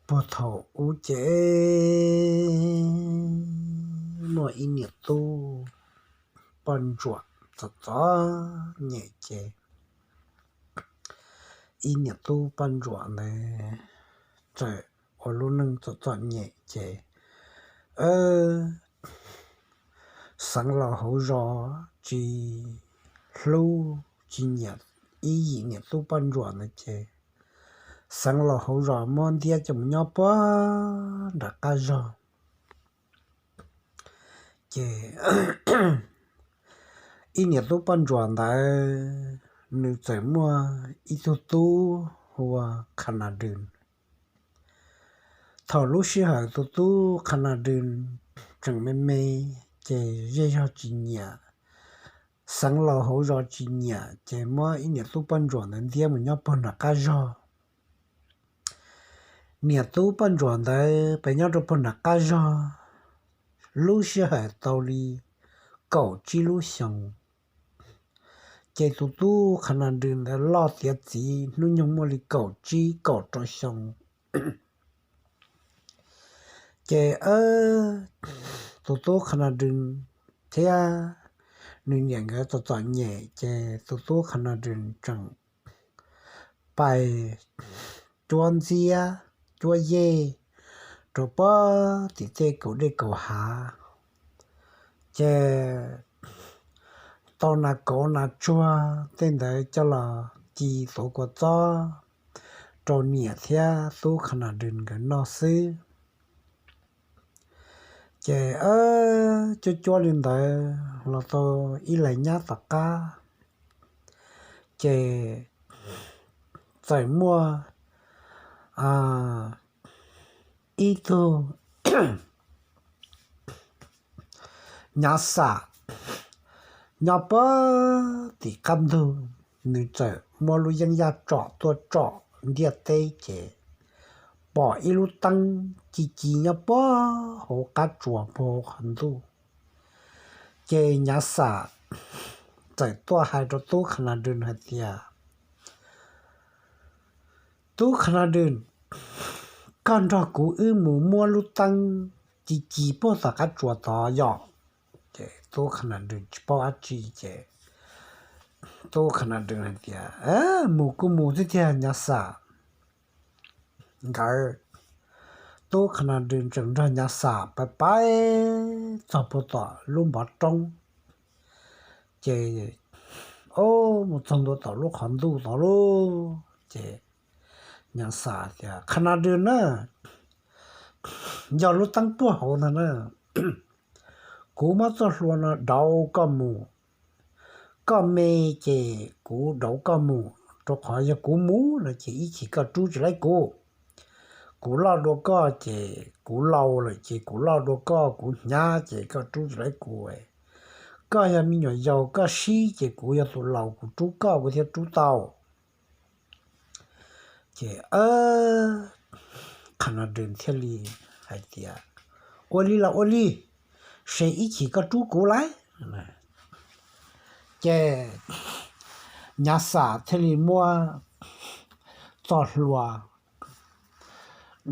Puag thaum ub ces muaj ib niam tub poj ntsuam txom txom nyem ces ib niam tub poj ntsuam ntawd txawm ua lub neej txom txom nyem ces xeev laus hauv zos tsis hlub tsis nyiam ib yim niam tub poj ntsuam ntawd ces xeev laus hauv zos muab ntiab coj mus nyob puag nram qab zog. Ces ib niam tub poj ntsuam ntawd nws txawm muaj ib tug tub hu ua Qha Na Dws. Thaum lub sij hawm tus tub Qha Na Dws tseem me me ces zej zog tsis nyiam, xeev laus hauv zos tsis nyiam ces muab ib niam tub poj ntsuam ntawd ntiab mus nyob puag nram qab zog. Niam tub poj ntsuam ntawd pes nyob rau puag nram qab zog lub sij hawm tau li kaum tsib lub xyoos, ces tus tub Qha Na Dws ntawd loj tiav txiv hnub nyoog muaj li kaum tsib kaum rau xyoo. Ces tus tub Qha Na Dws thiab nws niam nkawd txom txom nyem ces tus tub Qha Na Dws tseem pais cuab ntxiab cuab yej rau puag tim tej kaum dej kaum hav. Ces tau nas kauv nas tsuag tej ntawd coj los ci tuav kua txob rau niam thiab tub Qha Na Dws nkawd noj xwb. Ces cuab cuab li ntawd los tau ib leeg nyab tom qab, ces txawm muaj ib tug nyav xam nyob puag tim qab ntug, nws txawm muab lub yeeb yaj tsom tuaj tsom ntiaj teb ces pom ib lub teeb ci ci nyob puag hauv qab tsuas puag hauv qhov ntuj. Ces nyav xam txawm tuaj hais rau tub Qha Na Dws hais tias, Tub Qha Na Dws, koj nrog kuv wb mus muab lub teeb ci ci puag tom qab tsuas tod yom. Ces tub Qha Na Dws tsis paub dab tsi ces tub Qha Na Dws hais tias, Mus kuj mus xwb tiag nyav xam. Nkawd, tub Qha Na Dws tseem nrog nyav xam pais pais txog puag tom lub npov roob. Ces mus txog ntua tom lub qhov ntuj tod lauj, ces nyav xam tias, Qha Na Dws na, yog lub teeb puag hauv ntag na, kuv muab txoj hlua no dauv koj mus. Koj me ces kuv dauv koj mus, rau qhov yog kuv mus no ces ib chim koj rub tsis laib kuv. Kuv loj dua koj ces kuv laus lawm ces kuv loj dua koj, kuv hnyav ces koj rub tsis laib kuv. Koj yog me nyuam yaus koj sib ces kuv yog tus laus kuv rub koj kuv thiaj rub tau. Ces Qha Na Dws thiaj li hais tias, Ua li los ua li, se ib chim koj rub kuv lauj. Ces nyav xam thiaj li muab txoj hlua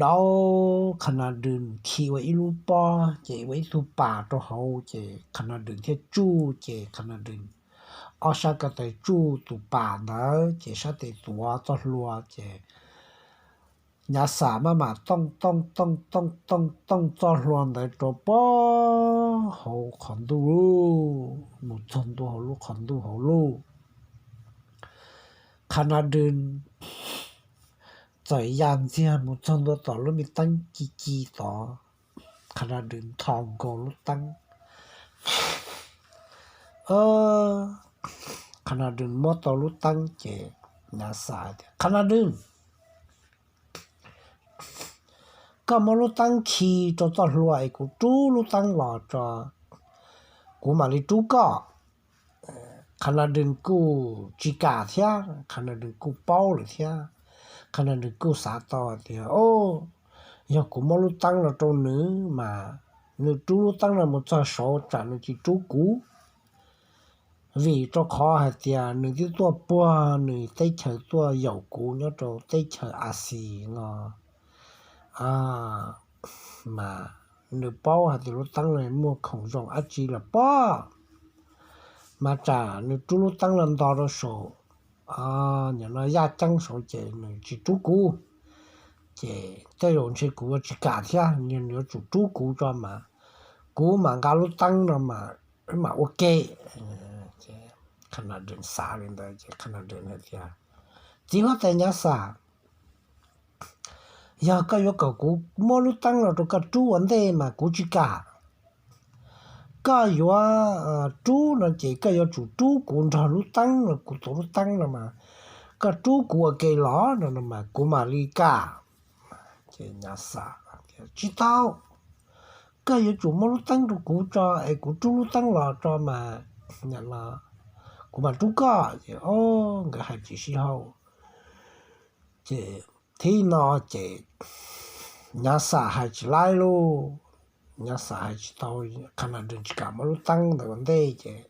dauv Qha Na Dws khi ua ib lub pob ces ua ib tug pas rau hauv ces Qha Na Dws thiaj tsuj ces Qha Na Dws ob sab ko taw tsuj tus pas ntawd ces sab tes tuav txoj hlua ces nyav xam maj mam tooj tooj tooj tooj tooj tooj txoj hlua ntawd rau puag hauv qhov ntuj lauj, mus txog ntua hauv lub qhov ntuj hauv lauj. Qha Na Dws txawm ya ntxiag mus txog ntua tom lub me teeb ci ci tod. Qha Na Dws nthos nkaus lub teeb. Qha Na Dws muab tau lub teeb ces nyav xam tias, Qha Na Dws, koj muab lub teeb khi rau txoj hlua es kuv rub lub teeb los tso, kuv mam li rub koj. Qha Na Dws kuj tsis kam thiab, Qha Na Dws kuj paub lawm thiab. Qha Na Dws kuj xav tau tias, O, yog kuv muab lub teeb los rau nws mas nws rub lub teeb no mus txog saud tsam nws tsis rub kuv, vim rau qhov hais tias nws twb tuaj puag nws teb chaws tuaj yaum kuv nyob rau teb chaws Axiv no. mas nws paub hais tias lub teeb no muaj khoom zoo dab tsi los pob, mas tsam nws rub lub teeb no nto rau saum no yaj ceeb saud ces nws tsis rub kuv, ces tej zaum ntshe kuv yuav tsis kam thiab, nws yuav tsum rub kuv tso mas kuv mam nqa lub teeb no mas mam ua ke. Qhov no Dwm xav li ntawd ces qhov no Dwm hais tias, Txiv huab tais Nyav Xam, yog koj yuav kom kuv muab lub teeb no rau koj rub ua ntej mas kuv tsis kam. Koj yuav rub no ces koj yuav tsum rub kuv nrog lub teeb no, kuv tus lub teeb no mas koj rub kuv ua ke los no no mas kuv mam li kam. Ces Nyav Xam, Tsis tau, koj yuav tsum muab lub teeb rau kuv tso es kuv rub lub teeb los tso mas kuv mam rub koj. Ces nkawd hais tsis sib haum. Ces thib no ces Nyav Xam hais tsis laib lauj, Nyav Xam hais tsis tau, qhov no Dwm tsis kam muab lub teeb ntawd ua ntej ces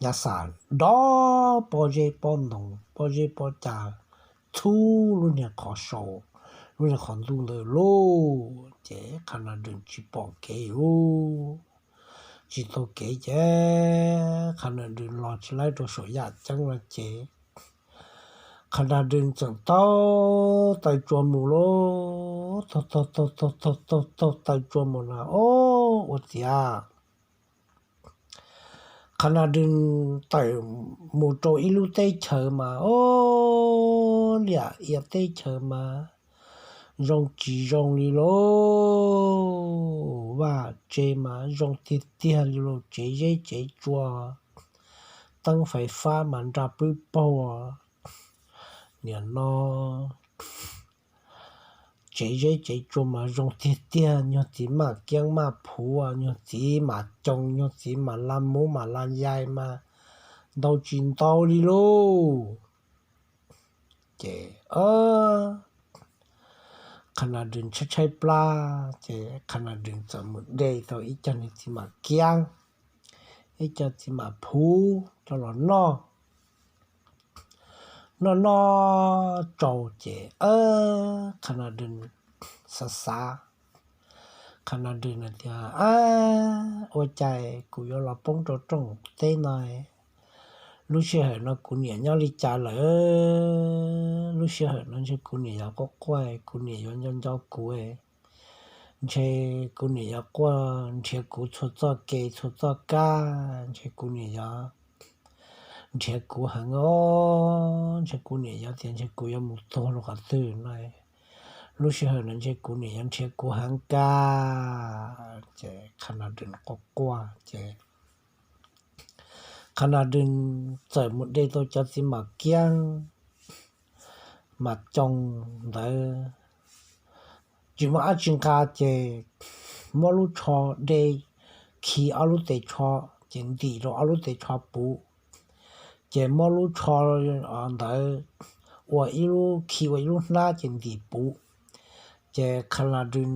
Nyav Xam dob pob zeb pob ntoo, pob zeb pob cav, txhub lub niag qhov sau, lub niag qhov ntuj ntawd lauj, ces qhov no Dwm tsis pom kev lauj, tsis tau kev ces qhov no Dwm los tsis laib rau saum yaj ceeb no ces qhov no Dwm txawm taug taw tsua mus lauj, taug taug taw tsua mus no, o, ua ciav qhov no Dwm tawm mus rau ib lub teb chaws mas, o, liam ia teb chaws mas zoo tsis zoo li lauj, vaj tse mas zoo tiag tiag li lauj, tsev zeb tsev tsua, teeb fais fab mas nra pwb paug, niam no tsev zeb tsev tsua mas zoo tiag tiag, nyuag txiv maj kiab maj phuv, nyuag txiv mam coos, nyuag txiv mam la muv mam la yais mas ntau tsis ntau li lauj. Ces qhov no Dwm tshaib tshaib plab ces qhov no Dwm txawm mus de tau ib co niag txiv mam kiab, ib co txiv mam phuv coj los noj. Noj noj tsau ces qhov no Dwm xav xav, qhov no Dwm tias, Ua cas kuv yuav los poob rau rooj teb no, lub sij hawm no kuv niam nyob li cas lawm? Lub sij hawm no ntshe kuv niam yuav quaj quaj, kuv niam yuav nco nco kuv, ntshe kuv niam yuav quaj nrhiav kuv txhua txoj kev txhua txoj kab, ntshe kuv niam yuav nrhiav kuv heev os, ntshe kuv niam yuav tias ntshe kuv yuav mus tuag rau qhov twg no, lub sij hawm no ntshe kuv niam yuav nrhiav kuv heev kawg. Ces qhov no Dwm quaj quaj ces qhov no Dwm txawm mus de tau cov txiv mam kiab mam coos ntawd, tsis muaj dab tsi nqa ces muab lub tsho de, khi ob lub tes tsho ces ntim rau ob lub tes tsho puv, ces muab lub tsho ntawd ua ib lub, khi ua ib lub hnab ces ntim puv, ces qhov no Dwm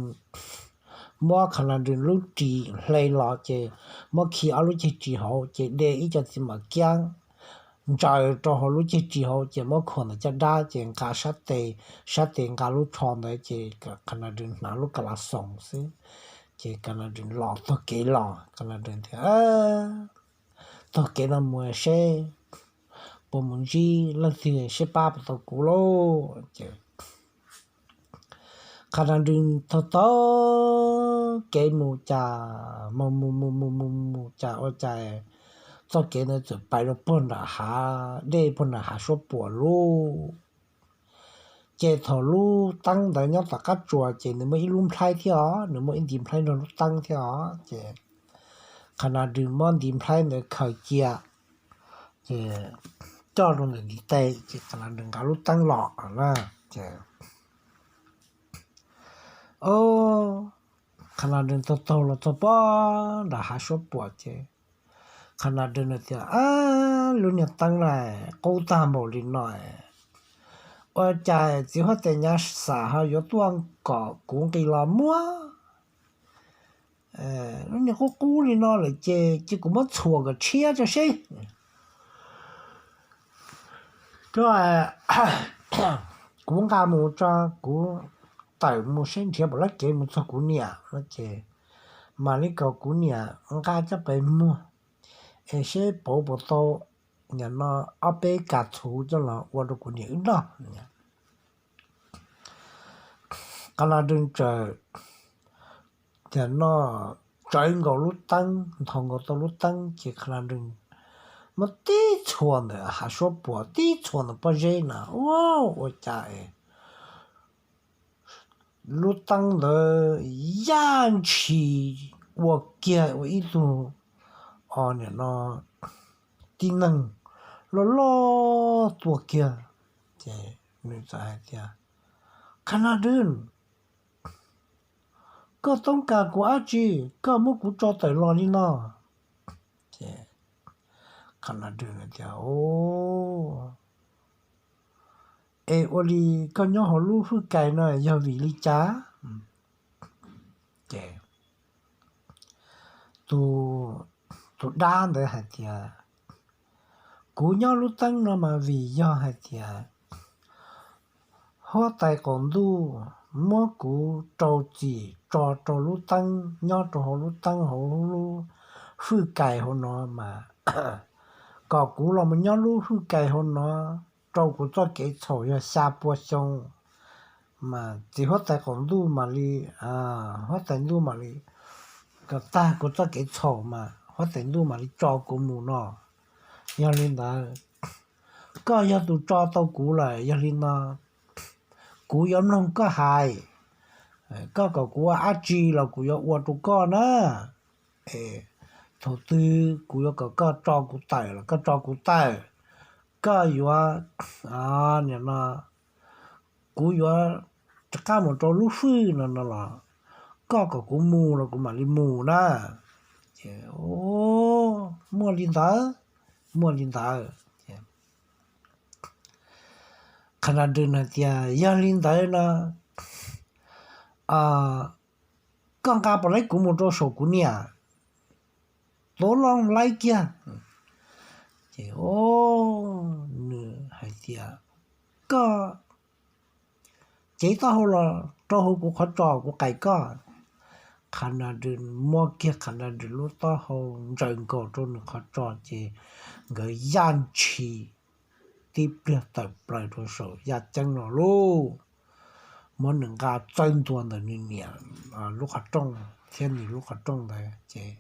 muab qhov no Dwm lub ris hle los ces muab khi ob lub ceg ris hauv ces de ib co txiv mam kiab ntsaws rau hauv lub ceg ris hauv ces muab khuam ntawm caj dab ces nqa sab tes, sab tes nqa lub tsho ntawd ces qhov no Dwm hnav lub kas las xoos xwb, ces qhov no Dwm los taug kev los, qhov no Dwm tias, Taug kev no mus seb puas mus ntsib leej twg seb pab puas tau kuv lauj. Ces qhov no Dwm taug taug kev mus cas mus mus mus mus mus mus cas ua cas txoj kev ntawd txawm pais rau puag nram hav dej, puag nram hav suab puam lauj. Ces thaum lub teeb ntawd nyob tom qab tsuas ces nws muaj ib lub nplhaib thiab os, nws muaj ib ntiv nplhaib nrog lub teeb thiab os. Ces qhov no Dwm muab ntiv nplhaib ntawd khaws cia, ces coj rau ntawm ntiv tes ces qhov no Dwm nqa lub teeb los na. Ces qhov no Dwm taug taug los txog puag nram hav suab puam ces qhov no Dwm tias, Ab, lub niag teeb na qub tag npaum li no, ua cas txiv huab tais Nyav Xam ho yuav tuaj kom kuv nqis los muab lub niag qub qub li no lawm ces cia kuv muab txhuam kom tshiab tso seb. kuv nqa mus tso, kuv tawm mus seb nrhiav puas laib kev mus txog kuv niam no ces mam li kom kuv niam nqa coj pes muag es seb puas tau nim no ob peb kas txhuv coj los ua rau kuv niam wb noj. Qhov no dwg tsaws tias noj tsawv nkaus lub teeb, nthos nkaus tau lub teeb ces qhov no dwg muab tib txhua ntawm hav suab puam, tib txhua ntawm pob zeb no ua, ua cas es lub teeb ntawd yaj ntshis ua kiag ua ib tug, o, nim no tib neeg loj loj tuaj kiag. Ces nws txawm hais tias, Qhab Nab Dwb, koj toob kas kuv dab tsi, koj muab kuv tso tawm los li no? Ces Qhab Nab Dwb tias, Es ua li koj nyob hauv lub hwj kais no yog vim li cas? Ces tus dab ntawd hais tias, Kuv nyob lub teeb no mas vim yog hais tias huab tais qaum ntuj muab kuv rau txim tso rau lub teeb, nyob rau hauv lub teeb hauv lub hwj kais hauv no mas kom kuv los mus nyob lub hwj kais hauv no rau kuv txoj kev txhaum yog xya pua xyoo mas txiv huab tais qaum ntuj mam li, huab tais ntuj mam li kom tag kuv txoj kev txhaum mas huab tais ntuj mam li tso kuv mus no. Yog li ntawd, koj yog tus tso tau kuv lawm, yog li no kuv yuav mloog koj hais. Koj kom kuv ua dab tsi los kuv yuav ua rau koj na. Es thaum twg kuv yuav kom koj tso kuv tawm los koj tso kuv tawm. Koj yuav, nim no kuv yuav rov qab mus rau lub hwj no no los koj kom kuv mus los kuv mam li mus na. Ces muaj li ntawd, muaj li ntawd. Qhab Nab Dwb hais tias, Yog li ntawd no koj nqa puas laib kuv mus rau saum kuv niam, tuav loo laib kiag. Ces nws hais tias, Koj cev taub hau los rau hauv kuv qhov tso kuv qais koj. Qhab Nab Dwb muab kiag Qhab Nab Dwb lub taub hau ntsaws nkaus rau nws qhov tso ces nkawd yaj ntshis tib pliag tawm plaws rau saum yaj ceeb no lauj. Muab nws nqa txawb ntua ntawm nws niam lub qhov rooj thiab nws lub qhov rooj ntawd ces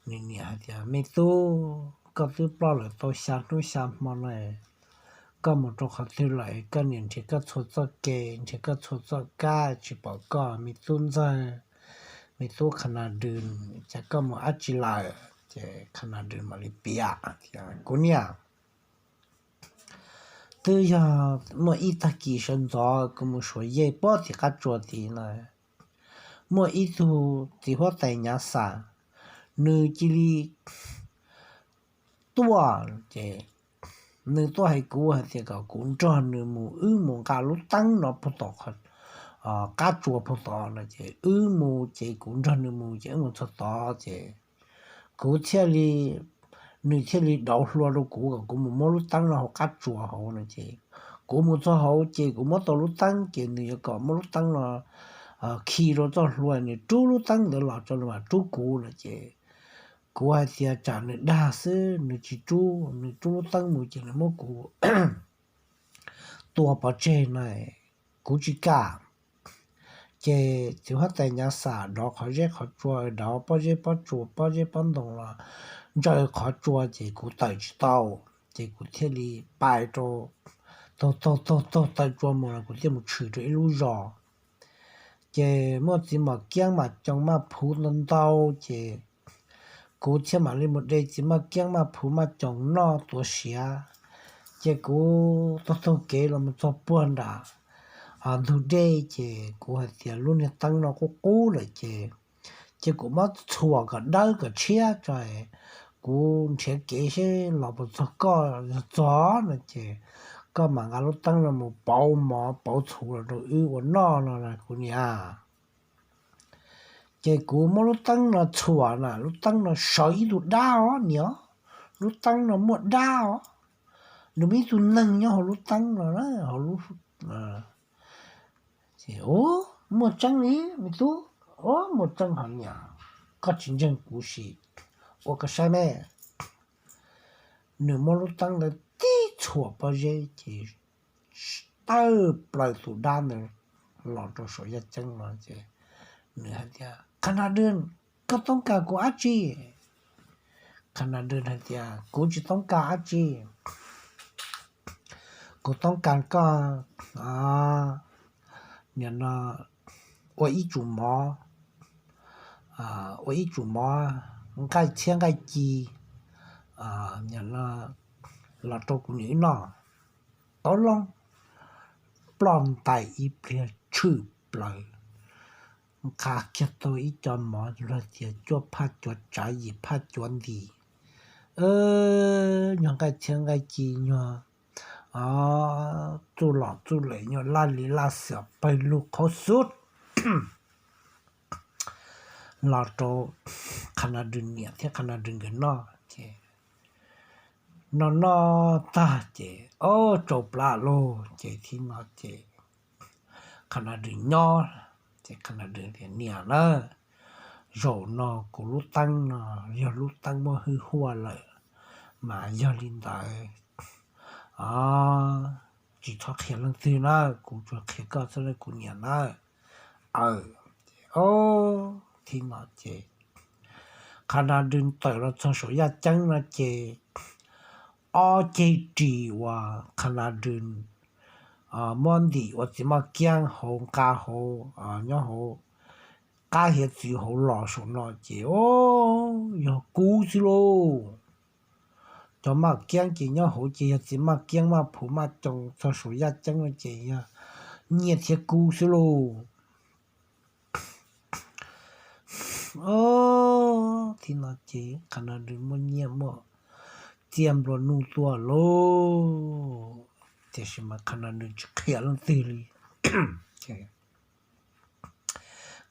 nws niam hais tias, Me tub, koj twb ploj lawm tau xya hnub xya hmo no, koj mus rau qhov twg lawm? Koj niam nrhiav koj txhua txoj kev, nrhiav koj txhua txoj kab tsis pom koj, me tub ntxawg, me tub Qhab Nab Dwb, cas koj mus dab tsi lawm? Ces Qhab Nab Dwb mam li piav tias, Kuv niam, twb yog muaj ib tag kis sawv ntxov kuv mus suav yej puag tim qab tsua tid na, muaj ib tug txiv huab tais Nyav Xam, nws cia li tuaj ces nws tuaj hais kuv hais tias kom kuv nrog nws mus, wb mus nqa lub teeb no puag tom qab tsua puag tod no ces wb mus ces kuv nrog nws mus ces wb mus txog tod ces kuv thiaj li, nws thiaj li dauv hlua rau kuv kom kuv mus muab lub teeb no hauv qab tsua hauv no ces kuv mus txog hauv ces kuv muab tau lub teeb ces nws yuav kom muab lub teeb no khi rau txoj hlua, nws rub lub teeb ntawd los tso nws mam rub kuv no ces kuv hais tias tsam nws dag xwb, nws tsis rub, nws rub lub teeb mus ces nws muab kuv tua pov tseg na, kuv tsis kam. Ces txiv huab tais Nyav Xam dov qhov zeb qhov tsua, dov pob zeb pob tsua, pob zeb pob ntoo los ntsaws qhov tsua ces kuv tawm tsis tau, ces kuv thiaj li pais rau, taug taug taug taug taw tsua mus los kuv thiaj mus tshwm rau ib lub zos. Ces muaj txiv mos kiab maj coom maj phuv ntau ntau ces kuv thiaj mam li mus de txiv maj kiab maj phuv maj coom noj tuav siav. Ces kuv taug taug kev los mus txog puag nram ntug dej ces kuv hais tias lub niag teeb no qub qub lawm ces, ces kuv muab txhuam kom dawb kom tshiab tso, kuv nrhiav kev seb los puas txog koj, yog txog no ces koj mam nqa lub teeb no mus pauv mov pauv txhuv los rau wb ua noj no kuv niam. Ces kuv muab lub teeb no txhuam na, lub teeb no sawv ib tug dab os niam, lub teeb no muaj dab os. Nws muaj ib tug neeg nyob hauv lub teeb no, hauv lub Ces, Ub, muaj tseeb li me tub, ub, muaj tseeb hos niam, koj tsis ntseeg kuv sim ua koj saib me. Nws muab lub teeb ntawd tib txhuam pob zeb ces tawm plaws tus dab ntawd los rau saum yaj ceeb no ces nws hais tias, Qhas nas dws, koj toob kas kuv dab tsi? Qhas nas dws hais tias, Kuv tsis toob kas dab tsi. Kuv toob kas koj, nim no ua ib tsum mov, ua ib tsum mov nqaij txhiab nqaij ci, nim no los rau kuv niam wb noj. Tau loo, ploj ntais ib pliag tshwm plaws, nqa kiag tau ib co mov luag tias cuaj phaj cuav tsav yim phaj cuav ntim, nyuag nqaij txhiab nqaij ci, nyuag txuj lom txuj lem, nyuag laj li laj xiam pawg lug qhauv xub los rau Qhas Nas Dws niam thiab Qhas Nas Dws nkawd noj ces noj noj tag ces, o, tsau plab lauj, ces thib no ces Qhas Nas Dws nyob, ces Qhas Nas Dws tias, Niam na, zaum no kuv lub teeb no yog lub teeb muaj hwj huaj lawm, mas yog li ntawd tsis txhob qhia leej twg na, kuv tsuas qhia koj xwb na kuv niam na. Aw, o, thib no ces Qhas Nas Dws tawm los txog saum yaj ceeb no ces ob ceg ris uas Qhas Nas Dws muab ntim ua txiv maj kiab hauv nqa hauv, nyob hauv qab hiav txwv hauv los saum no ces, o, yog kub xwb lauj. Cov maj kiab ces nyob hauv ces yog txiv maj kiab maj phuv maj coo, txog saum yaj ceeb no ces yog nyiaj thiab kub xwb lauj. Thib no ces Qhas Nas Dws muaj nyiaj muaj txiaj nplua nuj tuaj lauj, tiam sis mas Qhas Nas Dws tsis qhia leej twg li.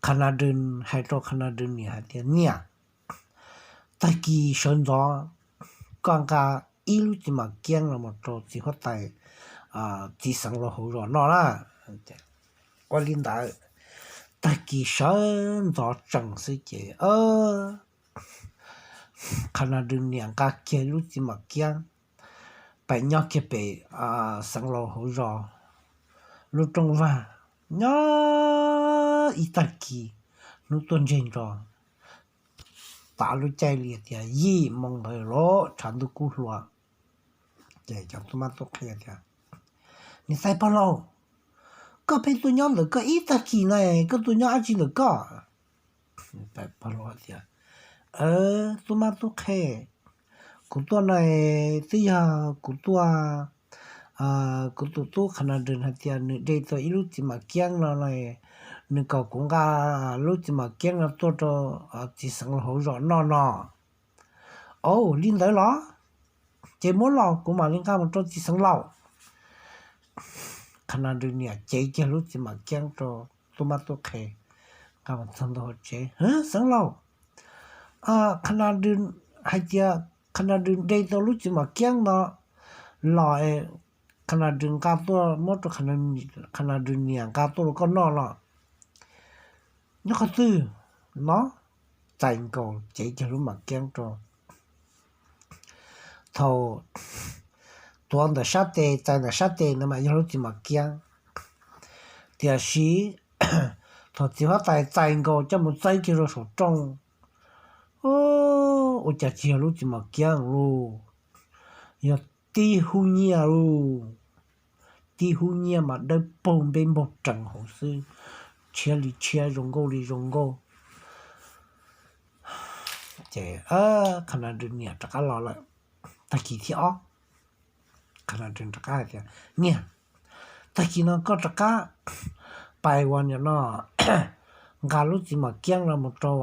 Qhas Nas Dws hais rau Qhas Nas Dws niam hais tias, Niam, tag kis sawv ntxov koj nqa ib lub txiv maj kiab los mus rau txiv huab tais, txiv xeev laus hauv zos noj na. Ua li ntawd, tag kis sawv ntxov tsees xwb ces Qhas Nas Dws niam nqa kiag lub txiv maj kiab pais nyob kiag pem xeev laus hauv zos lub rooj vag, nyob ib tag kis, hnub tuaj ntseg ntso, tav lub caij li tias yim moo ntawd los tshav ntuj kub hluas. Ces cov tub mab tub qhe tias, Niam tais pog laus, koj pheej tuaj nyob ntawm koj ib tag kis na, koj tuaj nyob dab tsi ntawm koj? Pog laus tias, Tub mab tub qhe, kuv tuaj na, twb yog kuv tuaj, kuv tus tub Qhas Nas Dws hais tias nws de tau ib lub txiv maj kiab no, nws kom kuv nqa lub txiv maj kiab no tuaj rau txiv xeev laus hauv zos noj no. Au, li ntawd los? Ces muab los kuv mam li nqa mus rau txiv xeev laus. Qhas Nas Dws niam cev kiag lub txiv maj kiab rau tub mab tub qhe, nqa mus txog ntua hauv tsev, Xeev laus, Qhas Nas Dws hais tias Qhas Nas Dws de tau lub txiv maj kiab no los, Qhas Nas Dws nqa tuaj muab rau Qhas Nas Dws niam nqa tuaj rau koj noj los? Nyob qhov twg? No, txais nkaus, cev kiag lub maj kiab rau. Thaum tuav ntawm sab tes txais ntawm sab tes no mas yog lub txiv maj kiab, tiam sis thaum txiv huab tais txais nkaus coj mus txawb kiag rau saum rooj, ua cas tsis yog lub txiv maj kiab lauj, yog tib hub nyiaj lauj. Tib hub nyiaj mas dawb paug npeb npaug rees hauv xwb, tshiab li tshiab, zoo nkauj li zoo nkauj. Ces Qhas Nas Dws niam rov qab los lawm. Tag kis thib ob, Qhas Nas Dws rov qab hais tias, Niam, tag kis no koj rov qab pais ua niam no, nqa lub txiv maj kiab no mus rau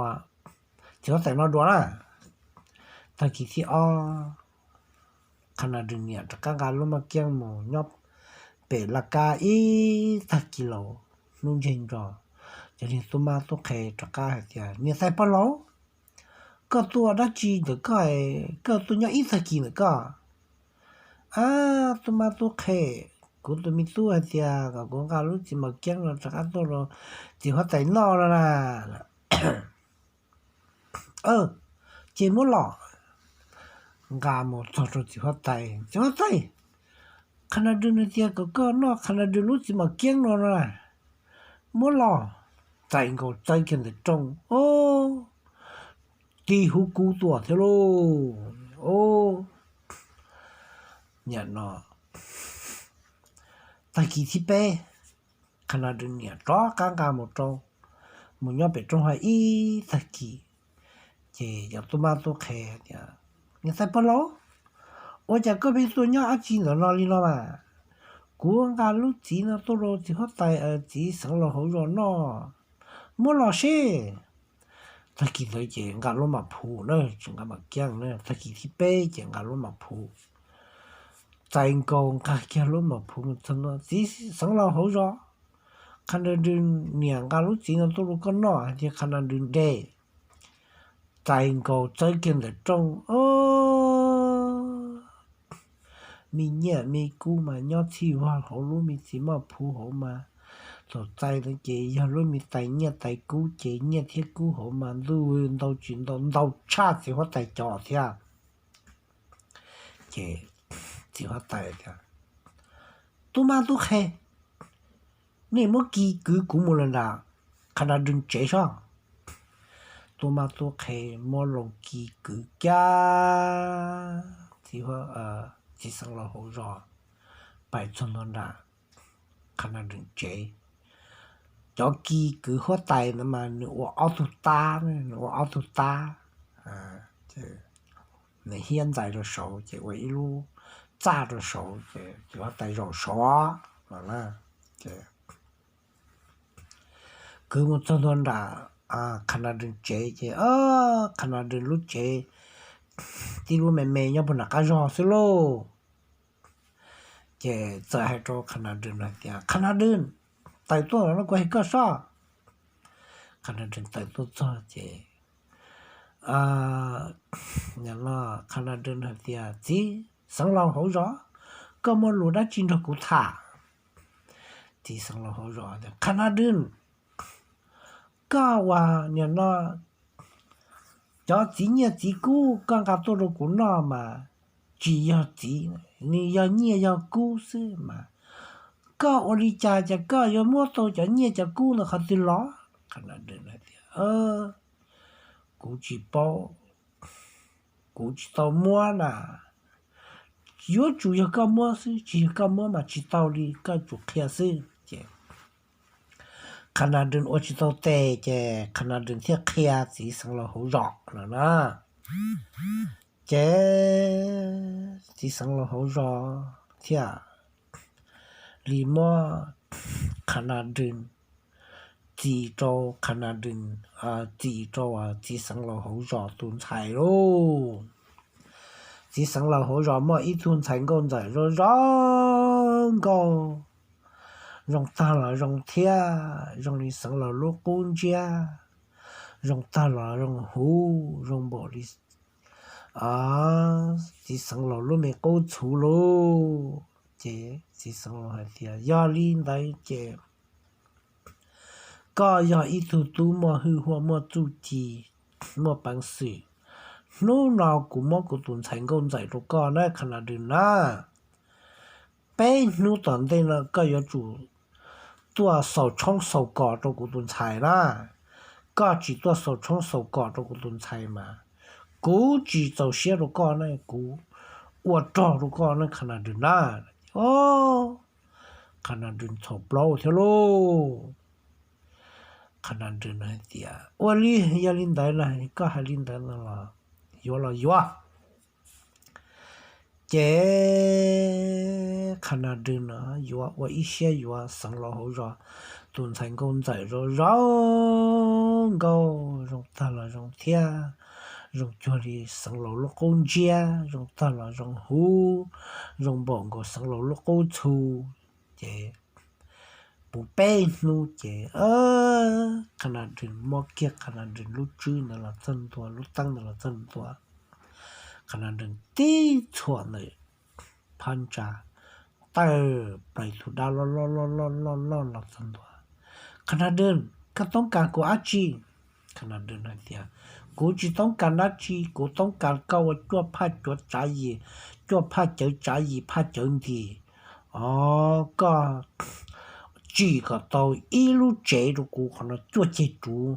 txiv huab tais noj dua na. Tag kis thib ob, Qhas Nas Dws niam rov qab nqa lub maj kiab mus nyob pem laj kab ib tag kis los hnub ntseg ntso, ces niag tub mab tub qhe rov qab hais tias, Niam tais pog laus, koj tuaj dab tsi ntawm koj, koj tuaj nyob ib tag kis ntawm koj? A, tub mab tub qhe, kuv tus me tub hais tias kom kuv nqa lub txiv mos kiab no rov qab tuaj rau txiv huab tais noj no na. Ces muab los, nqa mus txog rau txiv huab tais, txiv huab tais, qha na rws nws tias kom koj noj qha na rws lub txiv mos kiab no na, muab los, txais nkaus txawb kiag ntawm rooj, o, tib hub kub tuaj thiab lauj. O, niam no, tag kis thib peb, qha na rws niam rov qab nqa mus rau, mus nyob pem rooj hais ib tag kis, ces cov tub mab tub qhe tias, niam tais pog laus, ua cas koj pheej tuaj nyob dab tsi ntawm no li no mas? Kuv nqa lub txiv no tuaj rau txiv huab tais, txiv xeev laus hauv zos noj, muab los seb. Tag kis ntawd ces nqa lub mam phuv na, tsis nqa mam kiab na, tag kis thib peb ces nqa lub mam phuv, txais nkaus nqa kiag lub mam phuv mus txog no, txiv xeev laus hauv zos, qha na rws niam nqa lub txiv no tuaj rau koj noj hais tias qha na rws de, txais nkaus txawb kiag ntawm rooj, o, me nyiaj me kub mas nyob txhij vog hauv lub me txiv maj phuv hauv mas, thaum txais no ces yog lub me tais nyiaj tais kub ces nyiaj thiab kub hauv mas ntuj ntau tsis ntau, ntau tshaj txiv huab tais cov thiab. Ces txiv huab tais tias, tub mab tub qhe, nej muab kiag kwv kuv mus lawm nram qha na rws tsev sob. Tub mab tub qhe muab loo kiag kwv kiag txiv xeev laus hauv zos, pais txog ntua nram qha na rws tsev. Cov kiag kwv huab tais ntawd mas nws ua ob tug tab, nws ua ob tug tab, nws hiab ntxais rau saud ces ua ib lub txaj rau saud ces txiv huab tais zaum saud no na. Kwv mus txog ntua nram qha na rws tsev ces qha na rws lub tsev tib lub me me nyob puag nram qab zog xwb lauj. Ces txawm hais rau qha na rws hais tias, qha na rws, tawm tuaj no kuv hais koj sob. Qha na rws tawm tuaj txog ces qha na rws hais tias, txiv xeev laus hauv zos, koj muaj lus dab tsi nrog kuv tham? Txiv xeev laus hauv zos tias, qha na rws, koj ua niam no cov txiv nyiaj txiv kub koj nqa tuaj rau kuv noj mas tsis yog txiv, nws yog nyiaj yog kub xwb mas, koj ua li cas ces koj yuav muab tau cov nyiaj cov kub ntawd qhov twg los? Qha na rws tias, kuv tsis paub, kuv tsis tau muab na, yuav tsum yog koj muab xwb, tsis yog koj muab mas tsis tau li, koj tsum qhia xwb. Ces qha na rws ua tsis tau tes ces qha na rws thiaj qhia txiv xeev laus hauv zos no na. Ces txiv xeev laus hauv zos thiaj li muab qha na rws txis rau, qha na rws txis rau txiv xeev laus hauv zos tus ntxhais lauj. Txiv xeev laus hauv zos muaj ib tug ntxhais nkauj ntxawm zoo zoo nkauj, zoo tag los zoo thiab, zoo li xeev laus lub qub ntsiab, zoo tag los zoo huv, zoo npaum li txiv xeev laus lub me qub txhuv lauj. Ces txiv xeev laus hais tias, yog li ntawd ces koj yog ib tug tub muaj hwj huam, muaj txuj ci, muaj peev xwm. Hnub no kuv muab kuv tus ntxhais nkauj ntxawm rau koj na, qha na rws na. Peb hnub tom ntej no koj yuav tsum tuaj xaus tshoob xaus kos rau kuv tus ntxhais na. Koj tsis tuaj xaus tshoob xaus kos rau kuv tus ntxhais mas kuv tsis txaus siab rau koj ne, kuv ua rog rau koj ne, qha na rws na. O, qha na rws txhaum plaub thiab lauj. Qha na rws no hais tias, ua li, yog li ntawd no, koj hais li ntawd no los yuav los yuav. Ces qha na rws no yuav ua ib siab yuav xeev laus hauv zos tus ntxhais nkauj ntxawm zoo zoo nkauj, zoo tag los zoo thiab, zoo cuag li xeev laus lub qub ntsiab, zoo tag los zoo huv, zoo npaum nkaus xeev laus lub qub txhuv. Ces puv peb hnub ces qha na rws muab kiag qha na rws lub tswb ntawd los txog ntua, lub teeb ntawd los txog ntua, qha na rws tib txhuam ntawm phab ntsa, tawm plaws tus dab loj loj loj loj loj loj los txog ntua. Qhov na dwm, koj toob kas kuv dab tsi? Qhov na dwm hais tias, kuv tsis toob kas dab tsi, kuv toob kas koj ua cuaj phaj cuav tsav yim, cuaj phaj cawv tsav yim phaj cawv ntim. Os, koj tsim kom tau ib lub tsev rau kuv qhov no cuaj ceg ruv,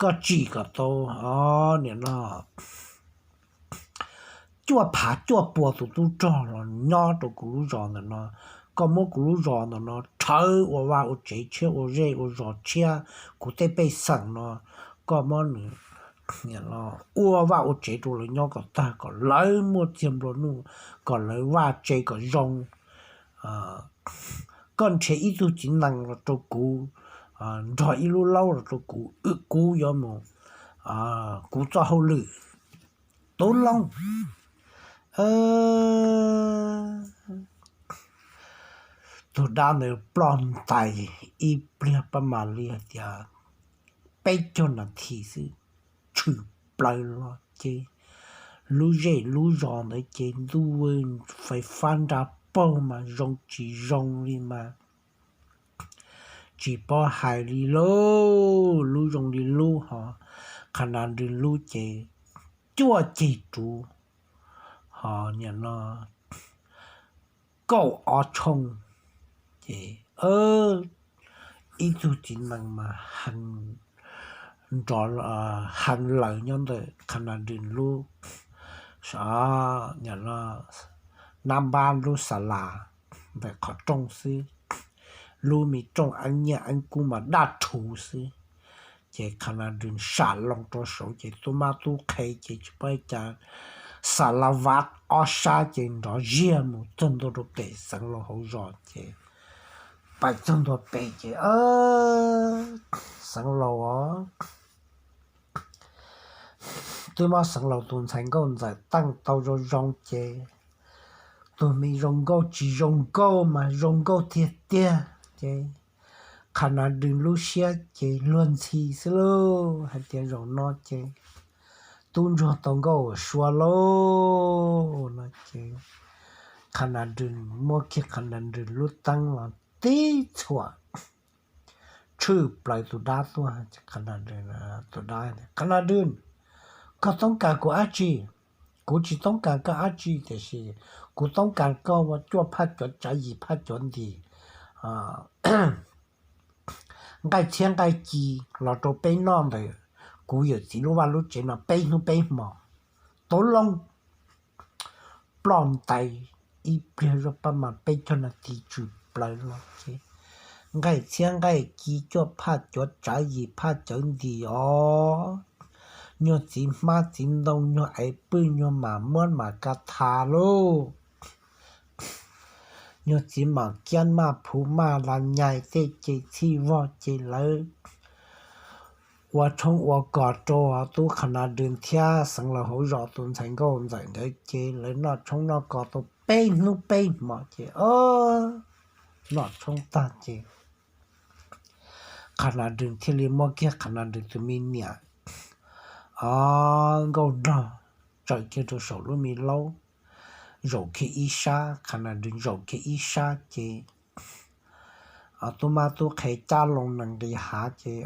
koj tsim kom tau, os, nim no cuaj phav cuaj puas tus tub rog los nyob rau kuv lub zos ntawm no. Koj muab kuv lub zos ntawm no rhawv ua vaj ua tsev tshiab, ua zej ua zos tshiab, kuv tej pej xeem no koj muab nws ua vaj ua tsev rau lawv nyob kom tag, kom lawv muaj txiag nplua nuj, kom lawv vaj tse kom zoo. Koj nrhiav ib tug txiv nees los rau kuv, nrog ib lub laub los rau kuv, kuv yuav mus kuv txoj hauj lwm. Tub Looj, tus dab ntawd ploj ntais ib pliag pab mam li hais tias peb caug nas this xwb, tshwm plaws los ces lub zej lub zos ntawd ces ntuj, fais fab nra paug mas zoo tsis zoo li mas tsis paub hais li lauj. Lub zoo li lub ho, qhov na dwm lub ces cuaj ceg ruv, ho nim no kaum ob tshooj. Ces ib tug txiv nees mas nrov heev lawm nyob ntawm qhov na dwm lub, nim no nab npab lub xa las ntawm qhov rooj xwb. Lub me rooj eeb nyiaj eeb kub mas daj rhuv xwb. Ces qhov na dwm sam loo rau saud ces tub mab tub qhe ces tsis paub cas, xa las vav ob sab ces nrov ziag mus txog ntua rau pem Xeev Laus hauv zos ces pais txog ntua pem ces Xeev Laus os, twb muab Xeev Laus tus ntxhais nkauj ntxawm teej tau zoo zoo ces tus me zoo nkauj tsis zoo nkauj mas zoo nkauj tiag tiag ces qhov na dwm lub siab ces luag ntxhi xwb lauj, hais tias zaum no ces tub ntsuag tau nkauj sua lauj no ces qhov na dwm muab kiag qhov na dwm lub teeb los tib txhuam tshwm plaws tus dab tuaj. Tus dab, qhov na dwm, koj toob kas kuv dab tsi? Kuv tsis toob kas koj dab tsi, tiam sis kuv toob kas koj ua cuaj phaj cuav tsav yim phaj cuav ntim, nqaij txhiab nqaij ci los rau peb noj ntawm kuv yawm txiv lub vaj lub tsev no peb hnub peb hmo. Tub Looj, ploj ntais ib pliag zoj pab mas peb caug nas this tshwm plaws los ces nqaij txhiab nqaij ci cuaj phaj cuav tsav yim phaj cawv ntim os, nyuag txiv hmab txiv ntoo, nyuag ev pwj, nyuag mam muab mam ka tha lauj, nyuag txiv mam kiab maj phuv maj las nyais tej ces txhij vog ces lawv ua tshoob ua kos rau tub qhov na dwm thiab Xeev Laus hauv zos tus ntxhais nkauj ntxawm nkawd ces lawv noj tshoob noj kos tau peb hnub peb hmo ces noj tshoob tag ces qhov na dwm thiaj li muab kiag qhov na dwm tus me niam os nkauj nrog tsaws kiag rau saum lub me laub, zaum kiag ib sab, qhov na dwm zaum kiag ib sab ces tub mab tub qhe cab loo nees nqis hav ces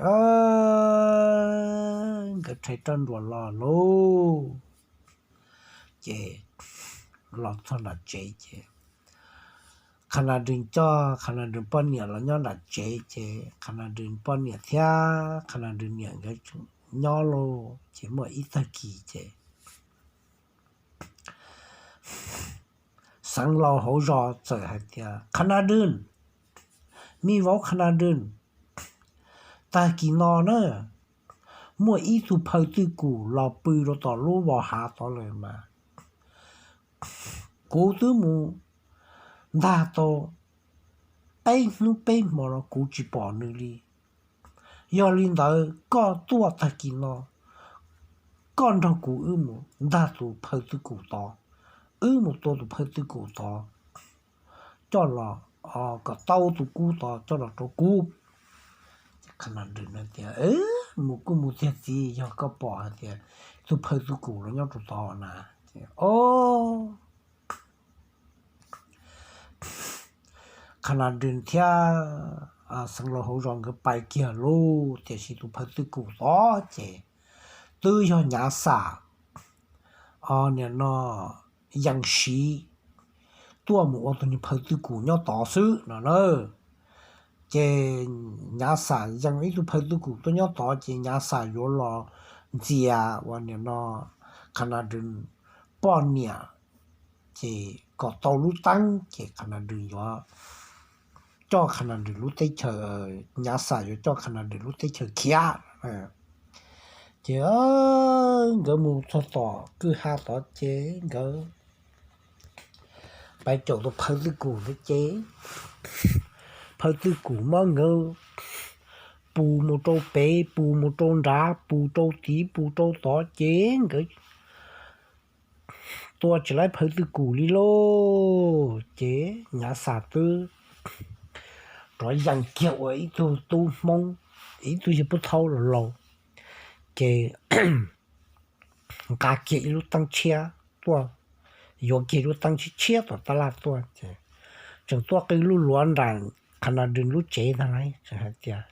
nkawd rhais roj nruas los lauj. Ces los txog nram tsev ces qhov na dwm coj qhov na dwm poj niam los nyob nram tsev ces qhov na dwm poj niam thiab qhov na dwm niam nkawd nyob lauj. Ces muaj ib tag kis ces Xeev Laus hauv zos txawm hais tias, Qhov na dwm, me vauv qhov na dwm, tag kis no na, muaj ib tug phaw twj kum los pw rau tom lub vos hav tod lawm mas kuv twb mus ntag tau peb hnub peb hmo los kuv tsis pom nws li. Yog li ntawd koj tuaj tag kis no, koj nrog kuv wb mus ntag tus phaw twj kum tod, wb mus tua tus phaw twj kum tod coj los, kom tau tus kub tod coj los rau kuv. Qhov na dwm tias, Mus kuj mus tiag txiv, yog koj pom hais tias tus phaw twj kum los nyob rau tod na. O, Qhas Nas Rws thiab xeev laus hauv zos nkawd pais kiag lauj, tiam sis tus phawj twj kum tod ces twb yog Nyav Xam nim no yees siv tuaj mus ua tus niag phawj twj kum nyob tod xwb no na. Ces Nyav Xam yees ib tug phawj twj kum tuaj nyob tod ces Nyav Xam yuav los ntxias uas nim no Qhas Nas Rws poj niam, ces kom tau lub teeb ces Qhas Nas Rws yuav coj Qhas Nas Rws lub teb chaws, Nyav Xam yuav coj Qhas Nas Rws lub teb chaws khiav. Ces nkawd mus txog tom kwj ha tod ces nkawd pais caum tus phawj twj kum ntawd ces phawj twj kum muab nkawd pus mus rau pem, pus mus rau nrad, pus rau tid, pus rau tod ces nkawd tua tsis laib phawj twj kum li lauj. Ces Nyav Xam twb rov yees kiag ua ib tug tub Hmoob, ib tug yawg pub thaub laus laus, ces nqa kiag ib lub teeb tshiab tuaj, yuav kiag lub teeb tshiab tshiab tom tab laj tuaj ces tseem tuaj qw luj luav nram Qhas Nas Rws lub tsev ntag lauj, tseem hais tias,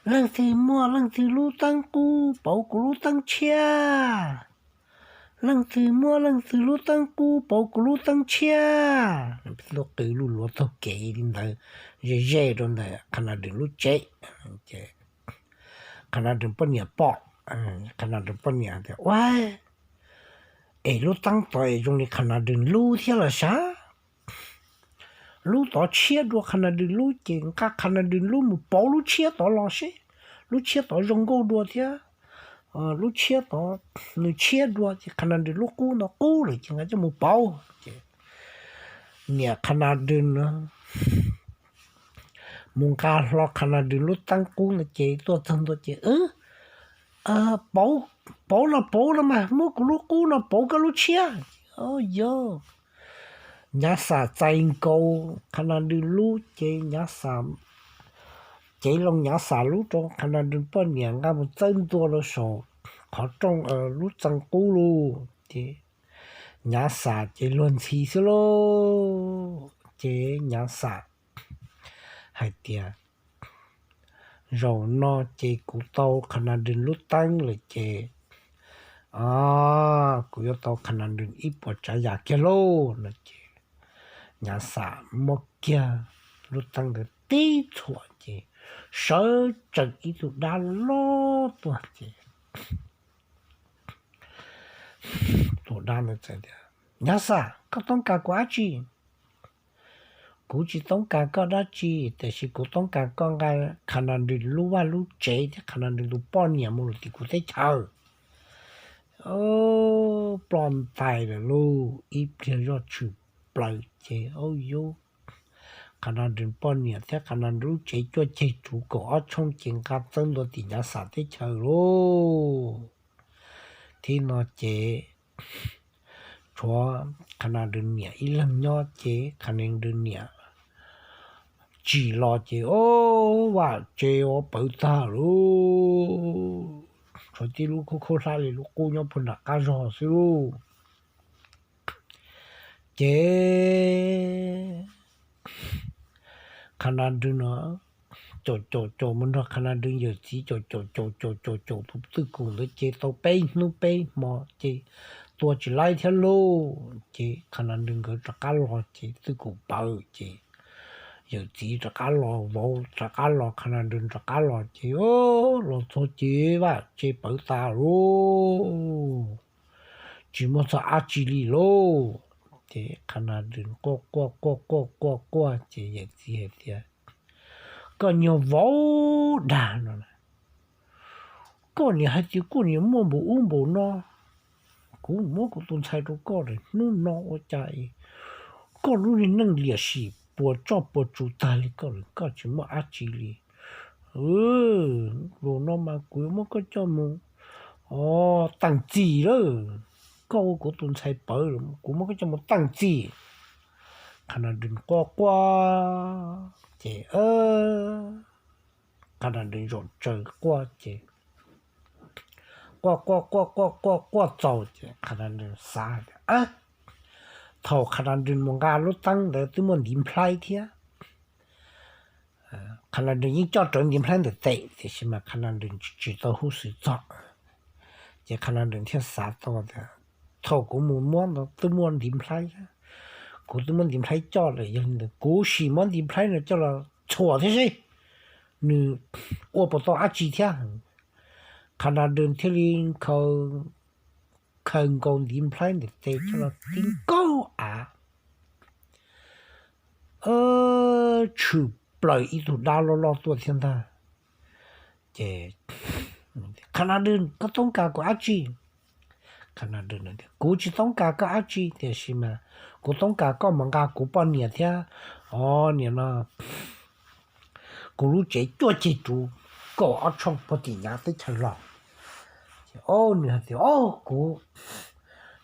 Leej twg muaj leej twg lub teeb qub pauv kuv lub teeb tshiab? Leej twg muaj leej twg lub teeb qub pauv kuv lub teeb tshiab? Tuaj qw luj luav taug kev li ntawd, ze ze rau ntawm Qhas Nas Rws lub tsev. Ces Qhas Nas Rws poj niam pom, Qhas Nas Rws poj niam tias, Ua, es lub teeb tod es zoo li Qhas Nas Rws lub thiab los sav? Lub tod tshiab dua Qhas Nas Rws lub ces nqa Qhas Nas Rws lub mus pauv lub tshiab tod los seb, lub tshiab tod zoo nkauj dua thiab, lub tshiab tod nws tshiab dua ces Qhas Nas Rws lub qub no qub lawm ces nqa coj mus pauv. Ces niam Qhas Nas Rws no mus nqa hlo Qhas Nas Rws lub teeb qub no ces tuaj txog ntua ces, Pauv, pauv los pauv los mas, muab kuv lub qub no pauv koj lub tshiab. Yog Nyav Xam txais nkaus Qhas Nas Rws lub ces Nyav Xam, cev loo Nyav Xam lub rau Qhas Nas Rws poj niam nqa mus txawb ntua rau saum qhov rooj lub txee qub lauj. Ces Nyav Xam ces luag ntxhi xwb lauj. Ces Nyav Xam hais tias, Zaum no ces kuv tau Qhas Nas Rws lub teeb lawm ces kuv yuav tau Qhas Nas Rws ib puas tsav yam kiag lauj no ces Nyav Xam muab kiag lub teeb ntawd tib txhuam ces sawv tsees ib tug dab loj tuaj ces tus dab ntawd txawm tias, Nyav Xam, koj toob kas kuv dab tsi? Kuv tsis toob kas koj dab tsi, tiam sis kuv toob kas koj nqa Qhas Nas Rws lub vaj lub tsev thiab Qhas Nas Rws tus poj niam mus lawm tim kuv teb chaws. Ploj ntais lawm lauj, ib pliag zoj tshwm plaws ces, au yus, Qhas Nas Rws poj niam thiab Qhas Nas Rws lub tsev cuaj ceg tsuv kaum ob tshooj ces nqa txawb ntua tim Nyav Xam teb chaws lauj. Thib no ces tshuav Qhas Nas Rws niam ib leeg nyob ces Qhas Nas Rws niam tsim los ces, o, vaj tse ua pawv tag lauj. Tshuav tib lub khaub khaub hlab li lub qub nyob puag nram qab zog xwb lauj. Ces Qhas Nas Rws no caum caum caum mus nrog Qhas Nas Rws yawm txiv caum caum caum caum caum caum tus twj kum ntawd ces tau peb hnub peb hmo ces tua tsis laib thiab lauj. Ces Qhas Nas Rws nkawd rov qab los ces twj kum pawv ces yawm txiv rov qab los, vauv rov qab los, Qhas Nas Rws rov qab los ces los txog ces vaj tse pawv tas lauj, tsis muaj txog dab tsi li lauj. Ces Qhas Nas Rws quaj quaj quaj quaj quaj quaj ces yawm txiv hais tias, Koj niag vauv dag no, koj niam hais tias koj niam muaj npaum ub npaum no, kuv muab kuv tus ntxhais rau koj lawm, hnub no ua cas koj lub niag neej liam sim puas tsuaj puas tsuv tag li koj lawm, koj tsis muaj dab tsi li. Zaum no mas kuv yuav muab koj coj mus teem txim lawm. Koj ua kuv tus ntxhais pawv lawm, kuv muab koj coj mus teem txim. Qhas Nas Rws quaj quaj ces, Qhas Nas Rws zaum tsaws quaj ces, quaj quaj quaj quaj quaj quaj txaus ces Qhas Nas Rws xav tias, thaum Qhas Nas Rws mus nqa lub teeb ntawd twb muaj ntiv nplhaib thiab, Qha Na Dwm yeej coj rawv ntiv nplhaib ntawm tes tiam sis mas Qha Na Dwm tsis tau hub xwm txog. Ces Qha Na Dwm thiaj xav tau tias, thaum kuv mus muab ntawd twb muaj ntiv nplhaib, kuv twb muab ntiv nplhaib coj lawm, yog li ntawd kuv sim muab ntiv nplhaib no coj los txhuam thiab seb nws ua puas tau dab tsi thiab. Qha Na Dwm thiaj li khaws nkaus ntiv nplhaib ntawm tes coj los tib nkaug av, tshwm plaws ib tug dab loj loj tuaj thiab ntag. Ces, Qha Na Dwm, koj toob kas kuv dab tsi? Qha Na Dwm, kuv tsis toob kas koj dab tsi, tiam sis mas kuv toob kas koj mus nqa kuv poj niam thiab, o, nim no kuv lub tsev cuaj ceg ruv kaum ob tshooj puag tim Nyav teb chaws los. Nws hais tias, o, kuv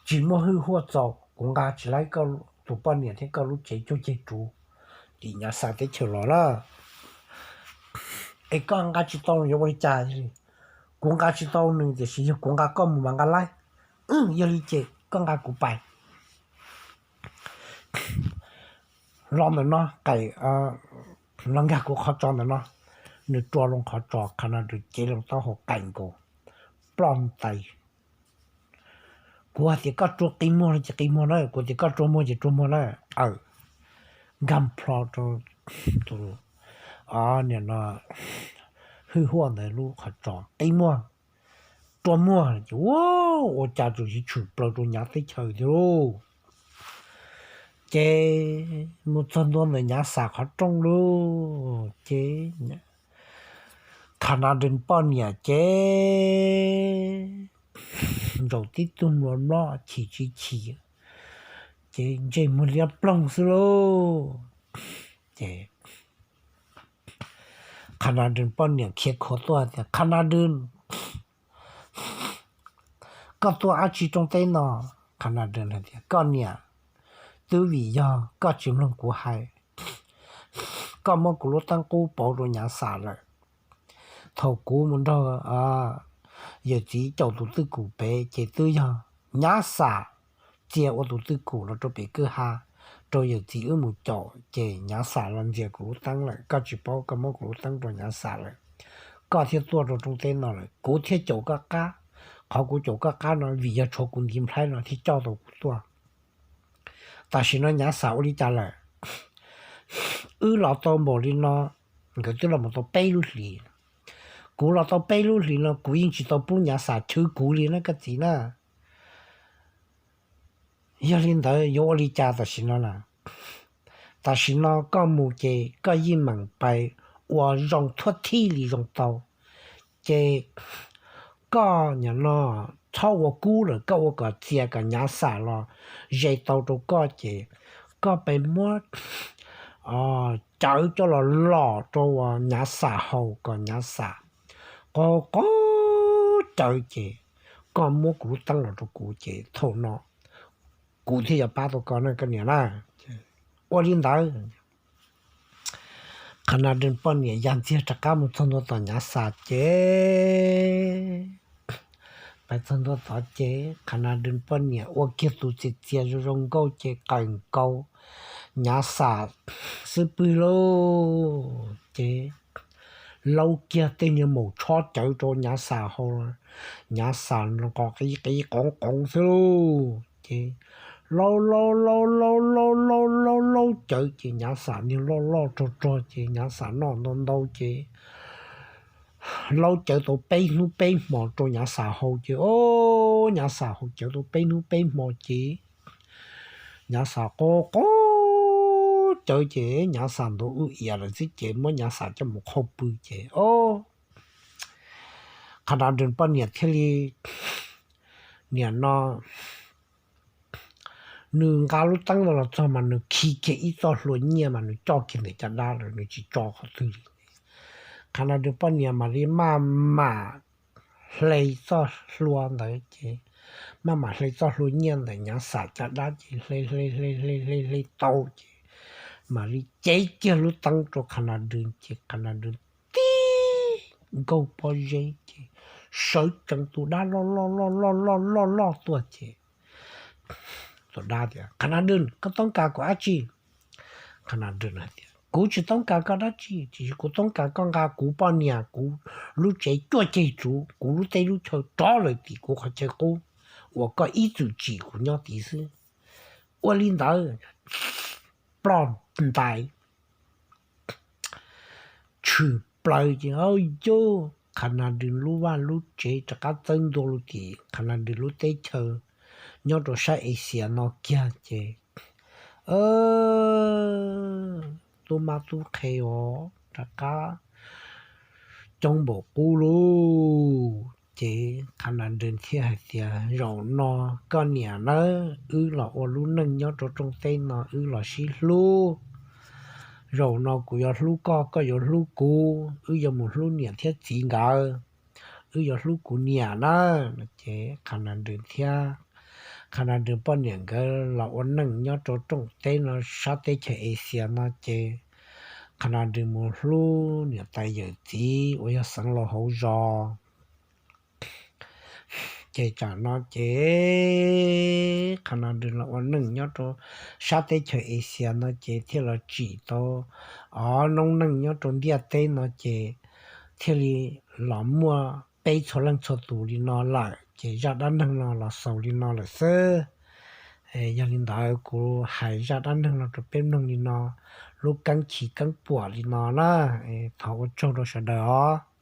tsis muaj hwj huaj txaus, kuv nqa tsis laib koj tus poj niam thiab koj lub tsev cuaj ceg ruv tim Nyav Xas teb chaws los na. Es koj nqa tsis tau yuav ua li cas? Kuv nqa tsis tau nws tiam sis yog kuv nqa koj mus mas nqa laib. Yog li ces koj nqa kuv pais. Los ntawm no, qais, los nkag kuv qhov tsos ntawm no. Nws rua loo qhov tsos, Qha Na Dwm cev loo taub hau qais nkaus, ploj ntais. Kuv hais tias koj rua qi muag no ces qi muag na, kuv tias koj rua muag ces rua muag na. Aw, nkag plho rau tus, nim no hwj huaj ntawd lub qhov tsos, qi muag, rua muag ces ua cas tsuas tshwm plaws rau Nyav teb chaws thiab lauj. Ces mus txog ntua ntawm Nyav Xas qhov rooj lauj, ces Qha Na Dwm poj niam ces ntsaum tib tug mluas mlob chim tsis chim, ces ntsej muag liab ploog xwb lauj. Ces Qha Na Dwm poj niam khiav khuav tuaj tias, Qha Na Dwm, koj tuaj dab tsi rooj teb no? Qha Na Dwm hais tias, koj niam, twb vim yog koj tsis mloog kuv hais, koj muab kuv lub teeb qub pauv rau Nyav Xas lawm. Thaum kuv mus nrog yawm txiv caum tus twj kum pem ces twb yog Nyav Xas txia ua tus twj kum los rau pem kwj ha rau yawm txiv wb mus caum ces Nyav Xas los ntxias kuv lub teeb lawm, koj tsis paub, koj muab kuv lub teeb rau Nyav Xas lawm, koj thiaj tuaj rau rooj teb no lawm. Kuv thiaj caum koj qab, qhov kuv caum koj qab no vim yog tshuav kuv ntiv nplhaib no thiaj coj tau kuv tuaj. Tam sim no Nyav Xas ua li cas lawm? Wb los tau npaum li no, nkawd twb los mus tau peb lub hlis. Kuv los tau peb lub hlis no kuv yeej tsis tau pub Nyav Xas chwv kuv li na koj txiv na. Yog li ntawd yuav ua li cas tam sim no na? Tam sim no koj mus ces koj yeej meem pais ua zoo thuab thib li zoo tau. Ces koj nim no txhob ua kub lawm, koj ua kom txia kom Nyav Xas los ze tau rau koj ces koj pais muab cawv coj los lom rau Nyav Xas haus kom Nyav Xas qaug qaug cawv ces koj muab kuv lub teeb los rau kuv ces thaum no kuv thiaj yuav pab tau koj na koj niam na. Ua li ntawd, Qha Na Dwm poj niam ya ntxiag rov qab mus txog ntua tom Nyav Xas ces, pais txog ntua tod ces Qha Na Dwm poj niam ua kiag tus txias txias zoo zoo nkauj ces qawm nkaus Nyav Xas xub pwg lauj ces laub kiag tej niag maum tshob cawv rau Nyav Xas haus, Nyav Xas nqos qi qi qoov qoov xwb lauj ces laub laub laub laub laub laub laub laub cawv ces Nyav Xas niag loj loj rog rog ces Nyav Xas noj ntau ntau ces laub cawv tau peb hnub peb hmo rau Nyav Xas haus ces, o, Nyav Xas haus cawv tau peb hnub peb hmo ces Nyav Xas qaug qaug cawv ces Nyav Xas ntuav wb iav lawm xwb ces muab Nyav Xas coj mus qhau pw ces, o, Qha Na Dwm poj niam thiaj li nim no nws nqa lub teeb no los txog mas nws khi kiag ib txoj hlua nyiaj mas nws coj kiag ntawm caj dab lawm, nws tsis tso qhov twg li. Qha Na Dwm poj niam mam li maj mam hle txoj hlua ntawd ces, maj mam hle txoj hlua nyiaj ntawm Nyav Xas caj dab ces hle hle hle hle hle hle tau ces mam li cev kiag lub teeb rau Qha Na Dwm ces Qha Na Dwm tib nkaug pob zeb ces sawv tsees tus dab loj loj loj loj loj loj loj tuaj ces tus dab tias, Qha Na Dwm, koj toob kas kuv dab tsi? Qha Na Dwm hais tias, Kuv tsis toob kas koj dab tsi, tiam sis kuv toob kas koj nqa kuv poj niam, kuv lub tsev cuaj ceg tsuv, kuv lub teb lub chaw rov lawm tim kuv qhov chaw qub uas koj ib txwm tsim kuv nyob tid xwb. Ua li ntawd, ploj ntais, tshwm plaws ces, o, yus, Qhanas Rws lub vaj lub tsev rov qab txawb ntua lug tim Qhanas Rws lub teb chaws nyob rau sab Axias no kiag ces tub mab tub qhe os rov qab coob npaum qub lug. Ces Qhanas Rws thiaj hais tias, zaum no koj niam nawb, wb los ua lub neej nyob rau rooj teb no wb los sib hlub. Zaum no kuv yuav hlub koj, koj yuav hlub kuv, wb yuav mus hlub niam thiab txiv nkawd, wb yuav hlub kuv niam na. Ces Qhanas Rws thiab Qhanas Rws poj niam nkawd los ua neej nyob rau rooj teb no sab teb chaws Axias no ces Qhanas Rws mus hlub niam tais yawm txiv uas yog xeev laus hauv zos. Ces tsam no ces Qhanas Rws los ua neej nyob rau sab teb chaws Axias no ces thiaj los tsim tau ob noob neej nyob rau ntiaj teb no ces thiaj li los muaj peb txhua leej txhua tus li no lawm ces zaj dab neeg no los xaus li no lawm xwb. Yog li ntawd kuv hais zaj dab neeg no rau peb mloog li no, lub keeb chim keeb puam li no na. Thov ua tsaug rau sawv daws os.